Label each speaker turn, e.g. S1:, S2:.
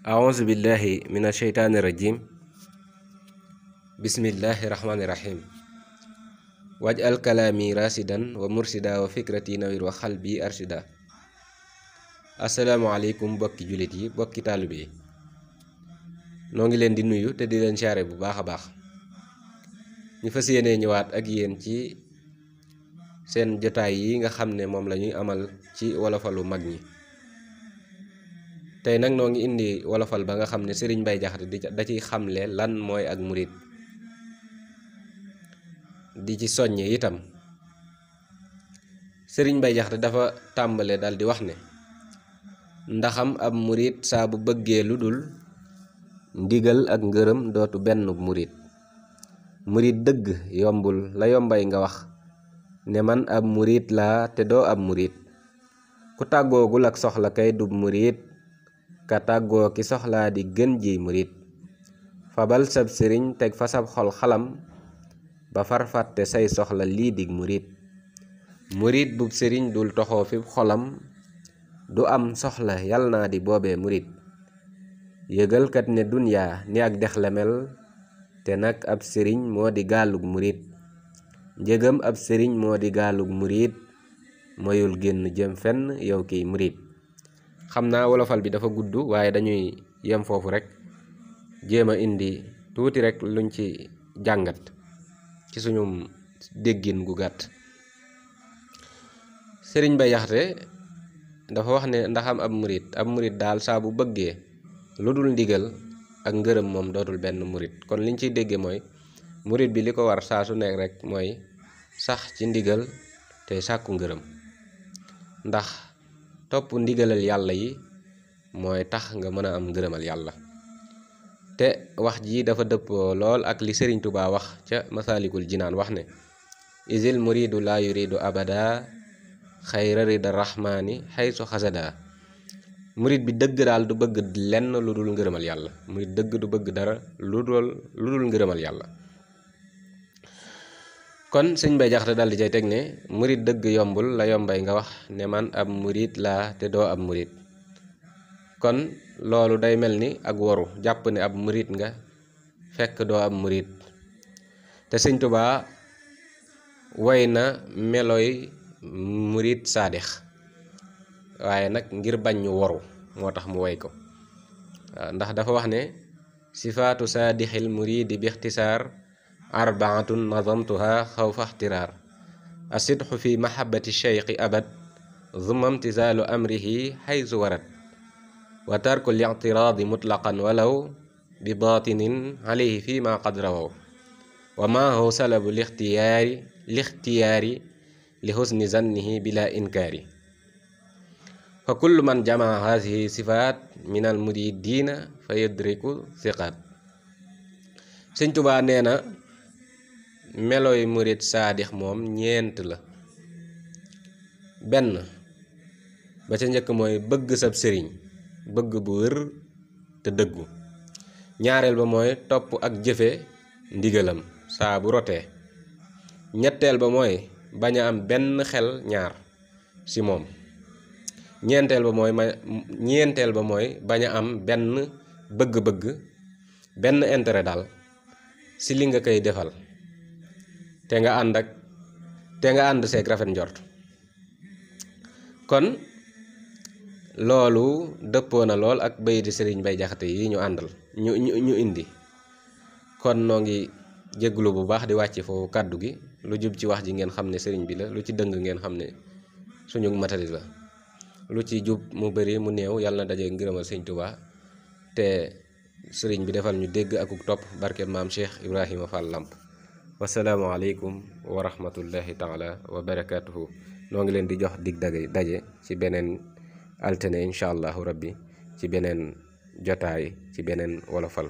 S1: A'udzu billahi minasyaitonir rajim. Bismillahirrahmanirrahim. Waj'al kalami rasidan wa mursida wa fikrati nawir wa qalbi arshida. Asalaamaaleykum bokki jullit yi, bokki taalibe yi. Noo ngi leen di nuyu te di leen siyaare bu baax a baax. ñu fas yéene ñëwaat ak yéen ci seen jotaay yi nga xam ne moom la ñuy amal ci wolofalu mag ñi. tey nag noo ngi indi wolofal ba nga xam ne Serigne Mbaye Diakhaté da ciy xamle lan mooy ak murit, di ci soññe itam. Serigne Mbaye Diakhaté dafa tàmbale dal di wax ne ndaxam ab murit saa bu bëggee lu dul ndigal ak ngërëm dootu benn murit. Murit dëgg yombul la yombay nga wax ne man ab murit laa te doo ab murit. ku tàggoogul ak soxla kay dub murit, ka tàggoo ki soxlaa di gën ji murit. fabal sab sëriñ teg fa sab xol xalam ba farfàtte say soxla lii dig murit. murit bub sëriñ dul toxoo fi xolam du am soxla yal naa di boobee murit. yëgalkat ne dunyaa ni ak dex la mel te nag ab sëriñ moo di gaalug murit. njëgam ab sëriñ moo di gaalug murit moyul génn jëm fenn yow kiy murit. xam naa wolofal bi dafa gudd waaye dañuy yem foofu rek jéem a indi tuuti rek luñ ci jàngat ci suñu déggin gu gàtt. Serigne Mbaye Diakhaté dafa wax ne ndaxam ab murit daal saa bu bëggee lu dul ndigal ak ngërëm moom dootul benn murit. kon liñ ciy dégge mooy murit bi li ko war saa su nekk rek mooy sax ci ndigal te sàkku ngërëm, ndax topp ndigalal yàlla yi mooy tax nga mën a am ngërëmal yàlla. te wax ji dafa dëppoo lool ak li Sëriñ Tuubaa wax ca Masaalikul Jinaan, wax ne isil muridu la yuridu abada xayra rida rahmani xaysu xasada. murit bi dëgg daal du bëgg lenn lu dul ngërëmal yàlla. murit dëgg du bëgg dara lu dul ngërëmal yàlla. kon sëñ Mbaye Diakhaté daal di cay teg ne murit dëgg yombul la yombay nga wax ne man ab murit laa te doo ab murit. kon loolu day mel ni ak waru jàpp ne ab murit nga fekk doo ab murit. te sëñ Tuubaa way na melooy murit saadix, waaye nag ngir bañ ñu waru moo tax mu way ko. ndax dafa wax ne sifaatu saadixil muridi bi ixtisaar arbaatun nazamtuha xawfa ixtiraar. asidxu fi mahabbati cheikhi abad zumma imtisaalu amrihi xaysu warad wa tarku lictiraadi mutlaqan walaw bi baatinin alayhi fi ma qad rawaw wa maahu salabu lixtiyaari li husni zannihi bila inkaari. fa kullu man jamaa haadihi sifaat min al muridiina fa yudriku siqaat. Sëñ Tuubaa nee na melooy murit saadix moom ñeent la. benn ba ca njëkk mooy bëgg sab sëriñ bëgg bu wër te dëggu. ñaareel ba mooy topp ak jëfe ndigalam saa bu rotee. ñetteel ba mooy bañ a am benn xel ñaar ci moom. ñeenteel ba mooy bañ a am benn bëgg-bëgg, benn intérêt daal ci li nga koy defal te nga ànd seeg rafet njort. kon loolu dëppoo na lool ak bayti Serigne Mbaye Diakhaté yi ñu àndal ñu indi. kon noo ngi jégglu bu baax di wàcce foofu kàddu gi. lu jub ci wax ji ngeen xam ne sëriñ bi la, lu ci dëng ngeen xam ne suñu matali la. lu ci jub mu bari mu néew yàlla na daje ngërëmal sëñ Tuubaa te sëriñ bi defal ñu dégg akuk topp barke maam Cheikh Ibrahima Fall Lamp. wasalaamu aleykum wa rahmatullahi taala wa barakatuhu. noo ngi leen di jox dig daje ci beneen altine incha allahu rabbi, ci beneen jotaay, ci beneen wolofal.